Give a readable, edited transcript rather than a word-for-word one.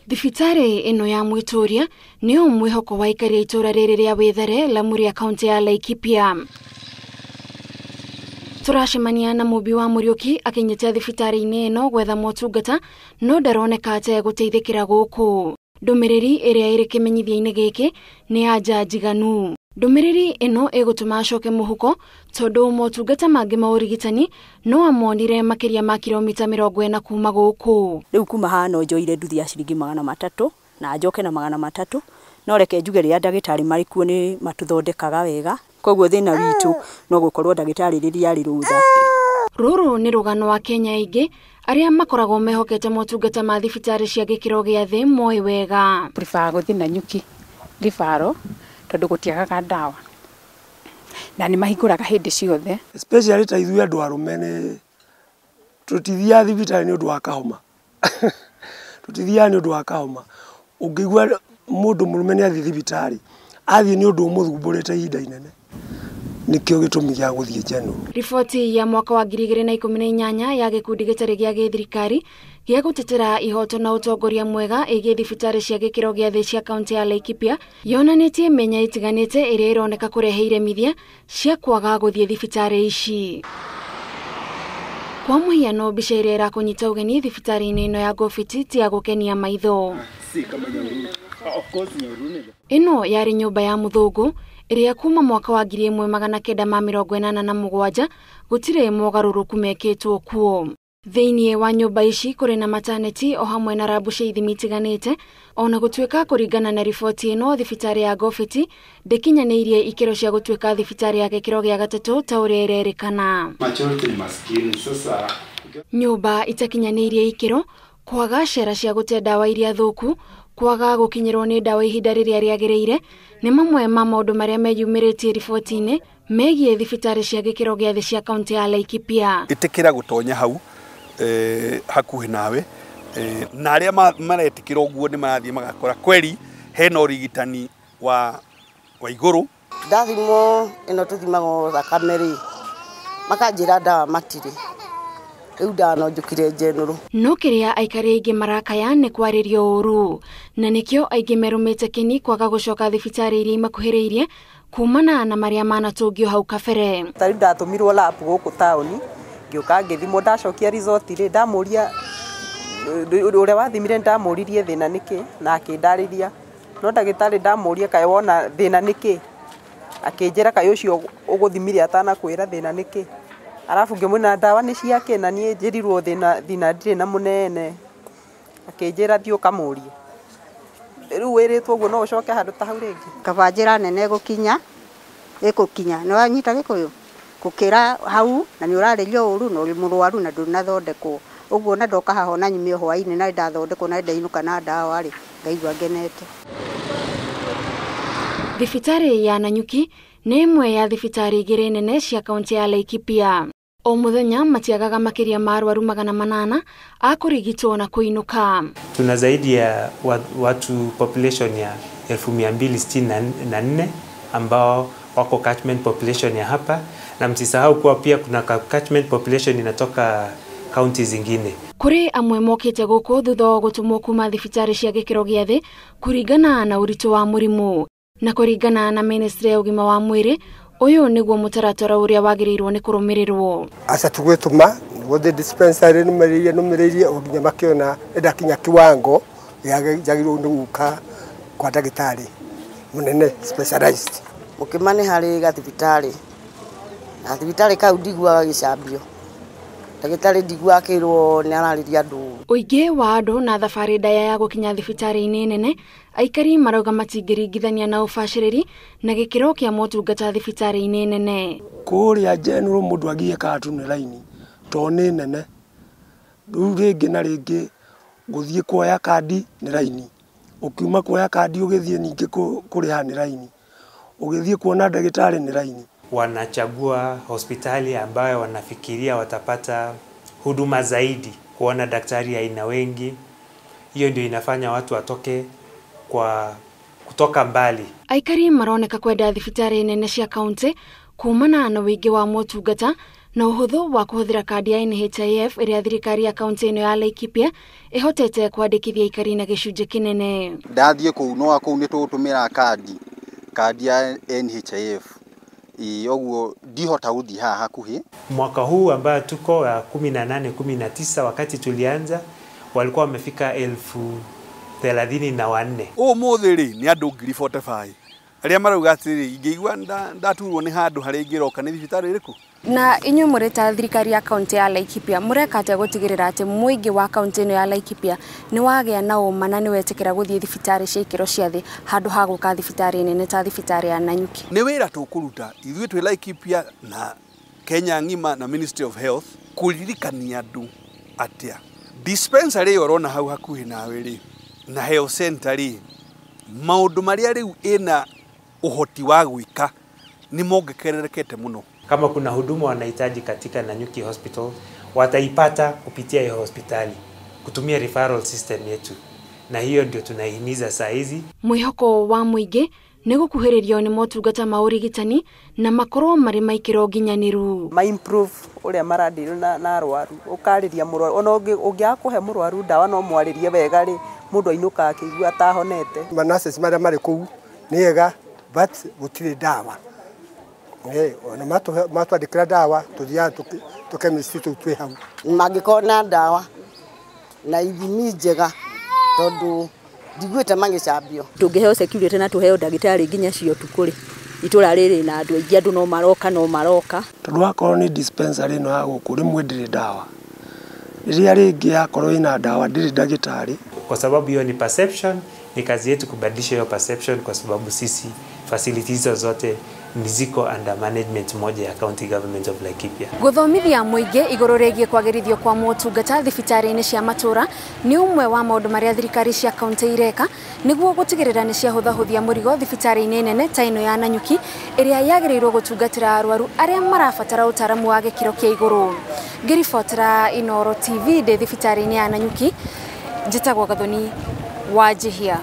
Thibitarĩ ĩno ya Mwĩtũria nĩyo mwĩhoko wa aikari a itũra rĩrĩ rĩa Wĩthere, Lamuria, kaunti ya Laikipia. Tũracemania na Mũmbi wa Mũriũki akinyĩte thibitarĩ-inĩ ĩno gwetha motungata no ndaroneka ategũteithĩkĩra gũkũ. Ndũmĩrĩri ĩrĩa ĩrĩ kĩmenyithia-inĩ gĩkĩ nĩ ya nja njiganu. Ndũmĩrĩri ĩno ĩgũtũma acoke mũhuko tondũ motungata mangĩ ma ũrigitani no amonire makĩria ma kilomita 40 kuma gũkũ. Rĩu kuma haha no njoire nduthi ya ciringi 300 na njoke na 300, no reke njuge rĩrĩa ndagĩtarĩ marĩ kuo nĩ matũthondekaga wega, koguo thĩna witũ no gũkorwo ndagĩtarĩ rĩrĩa arĩ rũtha. Rũrũ nĩ rũgano wa Kenya aingĩ arĩa makoragwo mehokete motungata ma thibitarĩ cia gĩkĩro gĩa thĩ moĩ wega. Prefer gũthiĩ Nanyuki referral tondũ gũtiagaga ndawa na nĩ mahingũraga hĩndĩ ciothe. Especially ta ithuĩ andũ arũme nĩ tũtithiaga thibitarĩ nĩ ũndũ wa kahoma. Tũtithiaga nĩ ũndũ wa kahoma. Ũngĩigua mũndũ mũrũme nĩ athiĩ thibitarĩ, athiĩ nĩ ũndũ ũmũthumbũrĩte ihinda inene. Nĩkĩo gĩtũmi gĩa gũthiĩ General. Riboti ya mwaka wa 2018 ya gĩkundi gĩtarĩ gĩa gĩthirikari gĩa gũtetera ihoto na ũtongoria mwega ĩgiĩ thibitarĩ cia gĩkĩro gĩa thĩ cia kaunti ya Laikipia yonanĩtie mĩanya ĩtiganĩte ĩrĩa ĩroneka kũrehe iremithia cia kwaga gũthiĩ thibitarĩ ici. Kwa mũhiano, mbica ĩrĩa ĩrakũnyita ũgeni thibitarĩ-inĩ ĩno ya Ngobiti ti ya gũkenia maitho. Ĩno yarĩ nyũmba ya mũthũngũ ĩrĩa kuma mwaka wa 1987 gũtirĩ mogarũrũku mekĩtwo kuo. Thĩinĩ wa nyũmba ici kũrĩ na mataneti o hamwe na rabu cia ithimi itiganĩte, ona gũtuĩka kũringana na riboti ĩno thibitarĩ ya Ngobiti ndĩkinyanĩirie ikĩro cia gũtuĩka thibitarĩ ya gĩkĩro gĩa gatatũ ta ũrĩa ĩrerĩkana. Nyũmba itakinyanĩirie ikĩro, kwaga cera cia gũte ndawa iria thũku, kwaga gũkinyĩrwo nĩ ndawa ihinda rĩrĩa rĩagĩrĩire nĩ mamwe ma maũndũ marĩa meyumĩrĩtie riboti-inĩ megiĩ thibitarĩ cia gĩkĩro gĩa thĩ cia kaunti ya Laikipia. Ĩtĩkĩra gũtonya hau hakuhĩ nawe, na arĩa maretĩkĩra ũguo nĩ marathiĩ magakora kweri hena ũrigitani wa igũrũ. Ndathimwo ĩno tũthimagwo thakame rĩ, makanjĩra ndawa matirĩ. Rĩu ndawa no njũkire General. No kĩrĩa aikari aingĩ marakaya nĩ kwarĩrio ũru, na nĩkĩo aingĩ merũmĩte kĩni kwaga gũcoka thibitarĩ iria imakuhĩrĩirie kumana na marĩa manatũngio hau kabere. Ta rĩu ndatũmirwo lab gũkũ taũni, ngĩũka ngĩthimwo, ndacokia result rĩ, ndamũria ũrĩa wathimire, ndamũririe thĩna nĩkĩ na akĩndarĩria, no ndagĩtarĩ ndamũria kaĩ wona thĩna nĩkĩ, akĩnjĩra kaĩ ũcio ũgũthimire atanakwĩra thĩna nĩkĩ. Arabu ngĩmwĩra ndawa nĩ ciake na niĩ njĩrirwo thĩna ndirĩ na mũnene, akĩnjĩra thiĩ ũkamũrie. Rĩu wĩrĩtwo ũguo no ũcoke handũ ta hau rĩngĩ. Kaba njĩra nene ĩgũkinya nĩ wanyita Gĩkũyũ gũkĩra hau, na nĩ ũrarĩrio ũru na ũrĩ mũrwaru na ndũnathondekwo ũguo, na ndoka haha ona nyumio hwainĩ na ndathondekwo na ndainũka na ndawa rĩ, ngaigua ngenete. Thibitarĩ ya Nanyuki nĩ ĩmwe ya thibitarĩ igĩrĩ nene cia kaunti ya Laikipia. O mũthenya matiagaga makĩria ma arwaru 800 a kũrigitwo na kũinũka. Tuna zaidi ya watu population ya 264 ambao wako catchment population ya hapa, na msisahau kuwa pia kuna catchment population inatoka kaunti zingine. Kũrĩ amwe mokĩte gũkũ thutha wa gũtũmwo kuma thibitarĩ cia gĩkĩro gĩa thĩ kũringana na ũritũ wa mũrimũ. Na kũringana na ministry ya ũgima wa mwĩrĩ, ũyũ nĩguo mũtaratara ũrĩa wagĩrĩirwo nĩ kũrũmĩrĩrwo. Aca tũgwĩtũma gũthiĩ dispensary nũmĩrĩirie o nginya makĩona nĩndakinya kiwango njagĩrĩirwo nĩ gũka kwa ndagĩtarĩ mũnene specialized. Mũkĩma nĩ harĩ gathibitarĩ, na thibitarĩ kau ndiguaga gĩcambio, ndagĩtarĩ ndiguaga akĩrwo nĩ ararĩria andũ. Ũingĩ wa andũ na thabarĩ ndaya ya gũkinya thibitarĩ-inĩ nene, aikari marauga matingĩringithania na ũbacĩrĩri na gĩkĩro kĩa motungata thibitarĩ-inĩ nene. Kũrĩa General mũndũ agiĩkaga tu nĩ raini tondũ nĩ nene. Rĩu rĩngĩ na rĩngĩ gũthiĩ kuoya kandi nĩ raini, ũkiuma kuoya kandi ũgĩthiĩ ningĩ kũrĩha nĩ raini, ũgĩthiĩ kuona ndagĩtarĩ nĩ raini. Wanachagua hospitali ambayo wanafikiria watapata huduma zaidi, kuona daktari aina wengi. Hiyo ndio inafanya watu watoke kwa kutoka mbali. Aikari maroneka kwenda thibitarĩ nene cia kaunti kumana na ũingĩ wa motungata na ũhũthũ wa kũhũthĩra kandi ya NHIF ĩrĩa thirikari ya kaunti ĩno ya Laikipia ĩhotete kwandĩkithia aikari na gĩcunjĩ kĩnene. Ndathiĩ kũu no kũu nĩ tũgũtũmĩra kandi ya NHIF, ũguo ndihota gũthiĩ haha hakuhĩ. Mwaka huu ambayo tuko wa 18 19, wakati tulianza walikuwa wamefika 34,000. Ũmũthĩ rĩ nĩ andũ 45,000 arĩa marauga atĩrĩrĩ, ingĩigua ndaturwo nĩ handũ harĩa ingĩroka nĩ thibitarĩ ĩrĩkũ. Na inyuĩ mũrĩ ta thirikari ya kaunti ya Laikipia mũreka atĩa gũtigĩrĩra atĩ mũingĩ wa kaunti ĩno ya Laikipia nĩ wagĩa na ũma na nĩ wetĩkĩra gũthiĩ thibitarĩ cia ikĩro cia thĩ handũ ha gũka thibitarĩ nene ta thibitarĩ ya Nanyuki? Nĩ wĩra tũkũruta ithuĩ twĩ Laikipia na Kenya ng'ima na Ministry of Health kũririkania andũ atĩa dispensary ĩyo ũrona hau hakuhĩ nawe rĩ na health center rĩ, maũndũ marĩa rĩu ĩna ũhoti wa gwĩka nĩ mongererekete mũno. Kama kuna huduma wanahitaji katika Nanyuki Hospital wataipata kupitia hiyo hospitali kutumia referral system yetu, na hiyo ndio tunahimiza saa hizi. Mwĩhoko wa mũingĩ nĩ gũkuhĩrĩrio nĩ motungata ma ũrigitani na makorwo marĩ ma ikĩro nginyanĩru. Ma improve ũrĩa maradil na arwaru, ũkarĩria mũrwaru ona ũngĩaga kũhe mũrwaru ndawa no mwarĩrie wega rĩ, mũndũ ainũkaga akĩigua atahonete. Manurses marĩa marĩ kũu nĩ ega but gũtirĩ ndawa. Ona matwandĩkĩra ndawa tũthiaga tũkemistry tũu twĩ hau. Mangĩkorwo na ndawa na ithimi njega tondũ ndiguĩte magĩcambio. Tũngĩheo security na tũheo ndagĩtarĩ nginya cia ũtukũ rĩ, itũra rĩrĩ na andũ aingĩ, andũ no maroka no maroka. Tondũ wakorwo nĩ dispensary ĩno ya gũkũ rĩmwe ndĩrĩ ndawa, rĩrĩa rĩngĩ yakorwo ĩna ndawa ndĩrĩ ndagĩtarĩ. Kwa sababu hiyo ni perception, ni kazi yetu kubadilisha hiyo perception, kwa sababu sisi facilities hizo zote ni ziko under management moja ya County Government of Laikipia. Gũthomithia mũingĩ igũrũ rĩgiĩ kwagĩrithio kwa motungata thibitarĩ-inĩ cia matũra nĩ ũmwe wa maũndũ marĩa thirikari cia kaunti ireka nĩguo gũtigĩrĩra nĩ ciahũthahũthia mũrigo thibitarĩ-inĩ nene ta ĩno ya Nanyuki ĩrĩa yagĩrĩirwo gũtungatĩra arwaru arĩa marabatara ũtaaramu wa gĩkĩro kĩa igũrũ. Ngĩribotera Inooro TV ndĩ thibitarĩ-inĩ ya Nanyuki, njĩtagwo Gathoni Wanjihia.